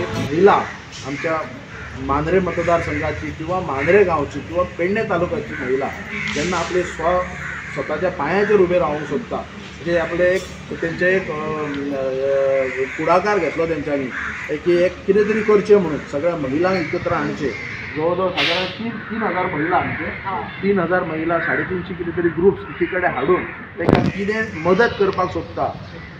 तरी महिला आमच्या मांद्रे मतदारसंघाची किंवा मांद्रे गांवची किंवा पेडणे तालुक्याची महिला जेन्ना आपले स्वताच्या पांयाचेर उबे रावंक सोदता, म्हणजे आपले एक तेंचे एक फुडाकार घेतलो तेंच्यांनी की एक कितें तरी करचें म्हणून सगळ्या महिलांक एकत्र हाडचें. जवळ जवळ सादारण 3,000 महिला आमचे 3,000 महिला 350 कितें तरी ग्रुप्स एकी कडेन हाडून तांकां कितें मदत करपाक सोदता.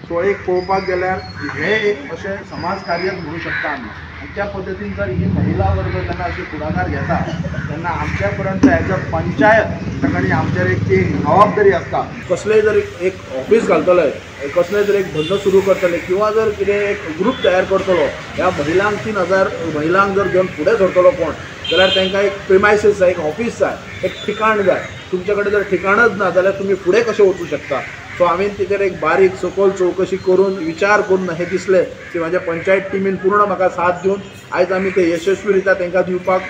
सो एक पळोवपाक गेल्यार हें एक अशें समाज कार्यच म्हणू शकता आमी. आनी त्या पद्दतीन जर ही महिला वर्ग जेन्ना अशी फुडाकार घेता तेन्ना आमच्या पर्यंत एज अ पंचायत ताका आमचेर एक ती जबाबदारी आसता. कसलेय जर एक ऑफीस घालतले, कसलेय जर एक धंदो सुरू करतले किंवा जर कितें एक ग्रूप तयार करतलो, ह्या महिलांक 3,000 महिलांक जर घेवन फुडें सरतलो कोण जाल्यार तांकां एक प्रिमायसीस जाय, एक ऑफीस जाय, एक ठिकाण जाय. तुमचे कडेन जर ठिकाणच ना जाल्यार तुमी फुडें कशें वचूं शकता. सो हांवें तेजेर एक बारीक सकयल चवकशी करून विचार करून हें दिसलें की म्हाज्या पंचायत टिमीन पूर्ण म्हाका साथ दिवन आयज आमी ते यशस्वी रित्या तांकां दिवपाक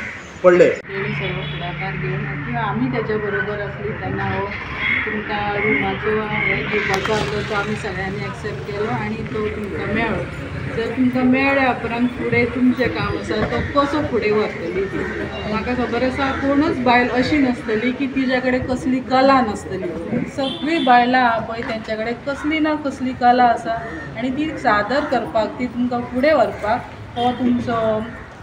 पडले. तेणी सर्व फुडाकार घेवन किंवा आमी तेच्या बरोबर आसली तेन्ना हो तुमकां रुमाचो हे दिवपाचो आसलो तो आमी सगळ्यांनी एक्सेप्ट केलो आनी तो तुमकां मेळ्ळो. जर तुमकां मेळ्ळ्या उपरांत फुडें तुमचें काम आसा तो कसो फुडें व्हरतली. म्हाका खबर आसा कोणूच बायल अशी नासतली की तिच्या कडेन कसली कला नासतली. सगळीं बायलां आहा पळय तेंच्या कडेन कसली ना कसली कला आसा आनी ती सादर करपाक, ती तुमकां फुडें व्हरपाक हो तुमचो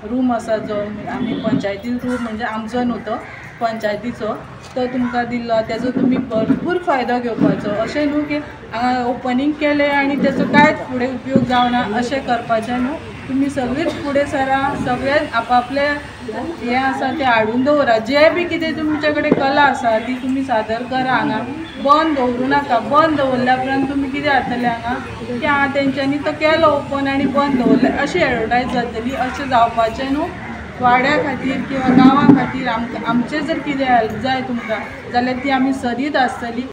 रूम आसा जो आमी पंचायतीन रूम म्हणजे आमचो न्हू तो पंचायतीचो तो तुमकां दिल्लो, तेजो तुमी भरपूर फायदो घेवपाचो. अशें न्हू की हांगा ओपनींग केलें आनी तेजो कांयच फुडें उपयोग जावना अशें करपाचें न्हू. तुमी सगळींच फुडें सरा, सगळें आपापलें हें आसा तें हाडून दवरा. जें बी कितें तुमचे कडेन कला आसा ती तुमी सादर करा, हांगा बंद दवरूं नाका. बंद दवरल्या उपरांत तुमी कितें जातलें हांगा की आं तेंच्यांनी तो केलो ओपन आनी बंद दवरलें अशी एडवर्टायज जातली. अशें जावपाचें न्हू. वाड्या खातीर किंवा गांवा खातीर आमकां आमचें जर कितें हेल्प जाय तुमकां जाल्यार ती आमी सदींच आसतली.